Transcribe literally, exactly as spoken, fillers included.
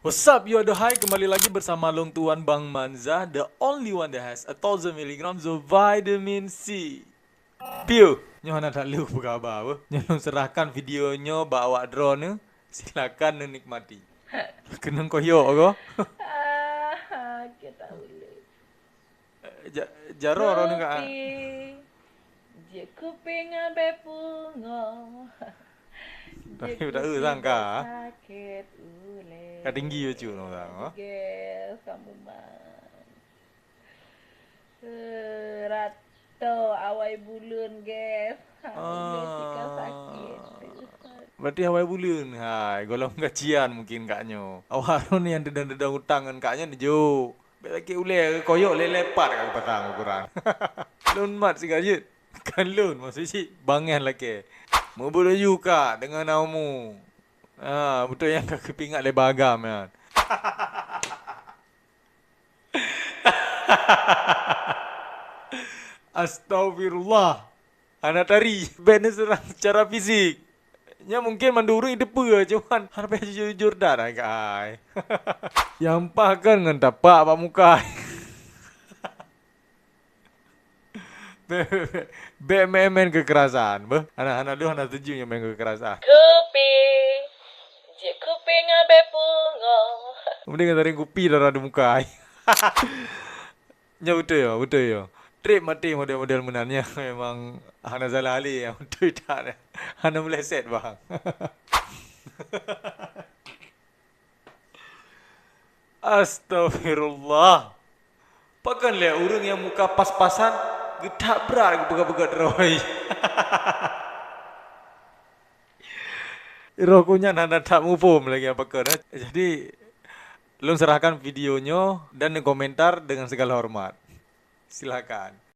What's up, yo adohai? Kembali lagi bersama lôn Tuan Bang Manza, the only one that has a thousand milligrams of vitamin C. Piu, nyoe hana that lheueh peugah haba beuh. Nyoe lôn serahkan video nyoe bak awak droeneuh. Silakan neunikmati. Keunong koyok ko. Ah, kita ulih. Eh, ja-, jaroe droeneuh ka. Kopi. Jeuet kupi ngon bèe pungo. Tapi jeuet udah kupi sangka. Sakét ulèe. Ka tinggi bacut nyoe orang, ha? Gel kamu mah. Eh, rato awai buleuen, gel. Ha, ulèe tika sakét. Berarti awai buleuen. Hai, gohlom gajian mungkin kak nyoe. Awak droeneuh nyang teudong-teudong utang ngon kak nyoe neujok. Bèk sakét ulèe, koyok lé-lé pat ka geupasang ukuran. Lôn mat sigaret. Kan lôn, maksud cit, bangai lakèe. Meubeuet laju kak deungon na umu. Ah, beutôi nyang ka geupeuingat lé Bah Agam nyan. Astaghfirullah. Hana tari, bèk neuseurang secara fisik. Nyan mungken mandum ureueng jiteupeue, cuman hana payah jujur-jujur that, hai kai. Nyang paih kan ngon tapak bak muka. Bèk, bèk, bèk, bèk main-main kekerasan, beuh. Hana, hana, lôn hana setuju ngon main kekerasan. Kupi, jeuet kupi ngon bèe pungo. Mending ngon taring kupi dalam di muka. Nyoe beutôi yo, beutôi yo. Trép maté model-model meunan nyan memang hana salah lé, nyan beutôi that. Hana meuleset, bang. Astaghfirullah. Pakon lé ureueng nyang muka pas-pasan geutak brat geupeugah-peugah droe. Roh ku nyan hana that muphom lagèe pakon, eh. Jadi, lôn serahkan video nyoe dan neukomentar dengan segala hormat. Silakan.